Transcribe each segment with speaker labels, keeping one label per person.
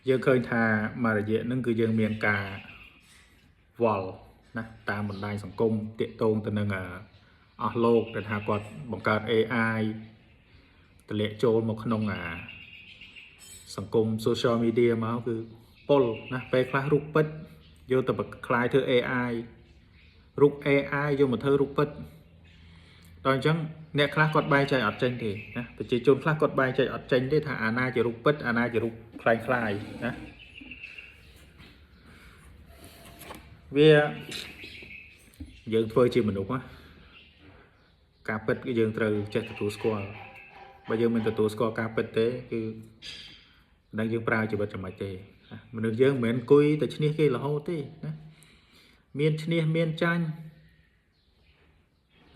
Speaker 1: យើងឃើញថាមួយរយៈហ្នឹងគឺយើងមានការវល់ណាតាមបណ្ដាញសង្គមតាកតងទៅនឹងអស់លោកដែលថាគាត់បង្កើត AI តម្លាក់ចូលមកក្នុងអាសង្គម social media មកគឺពុលណាពេលខ្លះរូបពិតយកទៅក្លាយធ្វើ AI រូប AI យកមកធ្វើរូបពិតដល់អញ្ចឹងអ្នកខ្លះគាត់បែងចែកអត់ចេញទេណាប្រជាជនខ្លះគាត់បែងចែកអត់ចេញទេថាអាណាជារូបពិតអាណាជារូបក្លែងក្លាយណាវាយើងធ្វើជាមនុស្សណាការពិតគឺយើងត្រូវចេះទទួលស្គាល់បើយើងមិនទទួលស្គាល់ការពិតទេគឺមិនដឹងយើងប្រើជីវិតយ៉ាងម៉េចទេណាមនុស្សយើងមិនមែនអង្គុយតែឈ្នះគេរហូតទេណាមានឈ្នះមានចាញ់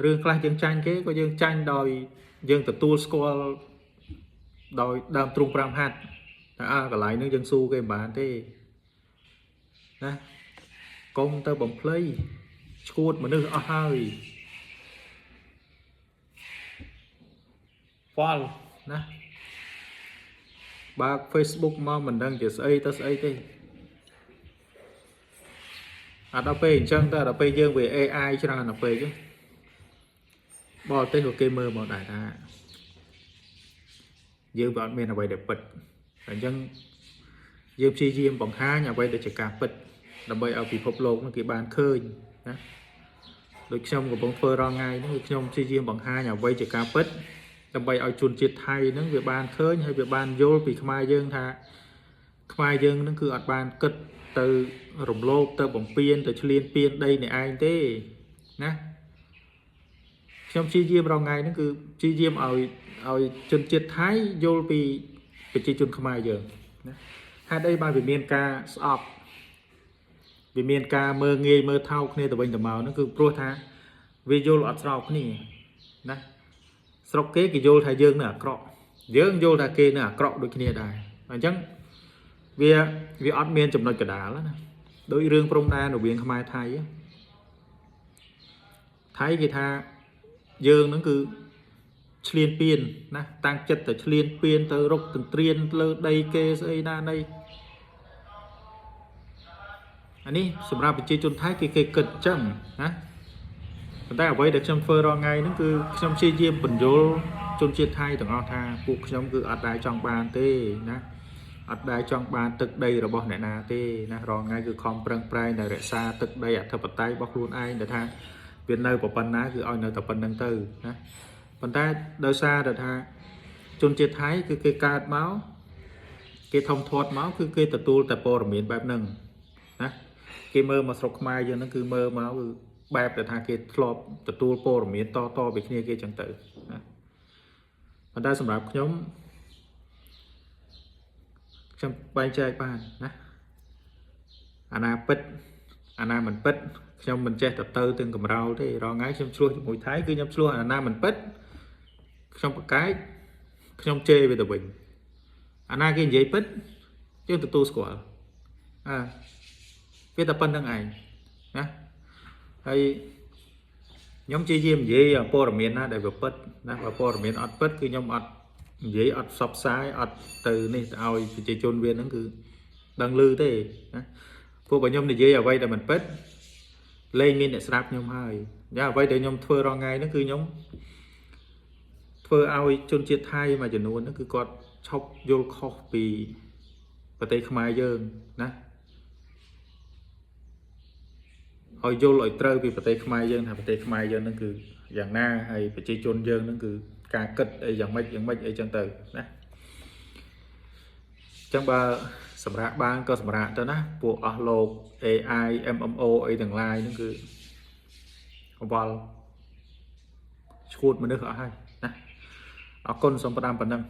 Speaker 1: រឿងខ្លះយើងចាញ់គេក៏យើងចាញ់ដោយយើងទទួលស្គាល់ដោយដើមទ្រូង5ហាត់ថាអើកន្លែងហ្នឹងយើងស៊ូគេមិនបានទេណាកុំទៅបំភ្លៃឈួតមនុស្សអស់ហើយវល់ណាបើក Facebook មកមិនដឹងជាស្អីទៅស្អីទេអត់ដល់ពេលអញ្ចឹងទៅដល់ពេលយើងវា AI ច្រើនដល់ពេលទេបរទេសក៏គេមើលមកដែរថាយើងវាអត់មានអ្វីដែលពិតអញ្ចឹងយើងព្យាយាមបង្ហាញអ្វីដែលជាការពិតដើម្បីឲ្យពិភពលោកនោះគេបានឃើញណាដូចខ្ញុំកំពុងធ្វើរាល់ថ្ងៃនេះគឺខ្ញុំព្យាយាមបង្ហាញអ្វីជាការពិតដើម្បីឲ្យជនជាតិថៃហ្នឹងវាបានឃើញហើយវាបានយល់ពីខ្មែរយើងថាខ្មែរយើងហ្នឹងគឺអត់បានគិតទៅរំលោភទៅបំពេញទៅឈ្លានពានដីអ្នកឯងទេណាខ្ញុំព្យាយាមរាល់ថ្ងៃហ្នឹងគឺព្យាយាមឲ្យជនជាតិថៃយល់ពីប្រជាជនខ្មែរយើងណាហេតុអីបានវាមានការស្អប់វាមានការមើលងាយមើលថោកគ្នាទៅវិញទៅមកហ្នឹងគឺព្រោះថាវាយល់អត់ស្របគ្នាណាស្រុកគេគេយល់ថាយើងនៅអាក្រក់យើងយល់ថាគេនៅអាក្រក់ដូចគ្នាដែរអញ្ចឹងវាអត់មានចំណុចកណ្ដាលណាដូចរឿងព្រំដែនរវាងខ្មែរថៃថៃគេថាយើងហ្នឹងគឺឈ្លានពានណាតាំងចិត្តតែឈ្លានពានទៅរុកទន្ទ្រានលើដីគេស្អីណានៃអានេះសម្រាប់ប្រជាជនថៃគេគេគិតអញ្ចឹងណាប៉ុន្តែអ្វីដែលខ្ញុំធ្វើរាល់ថ្ងៃហ្នឹងគឺខ្ញុំព្យាយាមបញ្យល់ជនជាតិថៃទាំងអស់ថាពួកខ្ញុំគឺអត់ដែលចង់បានទេណាអត់ដែលចង់បានទឹកដីរបស់អ្នកណាទេណារាល់ថ្ងៃគឺខំប្រឹងប្រែងតែរក្សាទឹកដីអធិបតេយ្យរបស់ខ្លួនឯងដែលថាវានៅប៉ុណ្ណាគឺឲ្យនៅតែប៉ុណ្្នឹងទៅណាប៉ុន្តែដោយសារតែថាជនជាតិថៃគឺគេកើតមកគេធំធាត់មកគឺគេទទួលតែព័ត៌មានបែបហ្នឹងណាគេមើលមកស្រុកខ្មែរយើងហ្នឹងគឺមើលមកគឺបែបដែលថាគេធ្លាប់ទទួលព័ត៌មានតតពីគ្នាគេចឹងទៅណាប៉ុន្តែសម្រាប់ខ្ញុំខ្ញុំបែងចែកបានណាអាណាពិតអាណាមិនពិតខ្ញុំមិនចេះទៅទៅទាំងកំរោលទេរាល់ថ្ងៃខ្ញុំឆ្លោះជាមួយថៃគឺខ្ញុំឆ្លោះអាណាមិនពិតខ្ញុំប្រកែកខ្ញុំជេរវាទៅវិញអាណាគេនិយាយពិតយើងទទួលស្គាល់អើវាតែប៉ុណ្្នឹងឯងណាហើយខ្ញុំព្យាយាមនិយាយព័ត៌មានណាដែលវាពិតណាបើព័ត៌មានអត់ពិតគឺខ្ញុំអត់និយាយអត់ផ្សព្វផ្សាយអត់ទៅនេះទៅឲ្យប្រជាជនវាហ្នឹងគឺដឹងឮទេណាពួកបើខ្ញុំនិយាយអ្វីដែលមិនពិតលែងមានអ្នកស្ដាប់ខ្ញុំហើយយ៉ាអ្វីដែលខ្ញុំធ្វើរាល់ថ្ងៃហ្នឹងគឺខ្ញុំធ្វើឲ្យជនជាតិថៃមួយចំនួនហ្នឹងគឺគាត់ឈប់យល់ខុសពីប្រទេសខ្មែរយើងណាឲ្យយល់ឲ្យត្រូវពីប្រទេសខ្មែរយើងថាប្រទេសខ្មែរយើងហ្នឹងគឺយ៉ាងណាហើយប្រជាជនយើងហ្នឹងគឺការគិតអីយ៉ាងម៉េចយ៉ាងម៉េចអីចឹងទៅណាចឹងបើសម្រាប់បានក៏សម្រាប់ទៅណាពួកអស់លោក AI MMO អីទាំងឡាយហ្នឹងគឺវល់ឈួតមនុស្សអស់ហើយណាអរគុណសូមផ្ដាំប៉ុណ្ណឹង។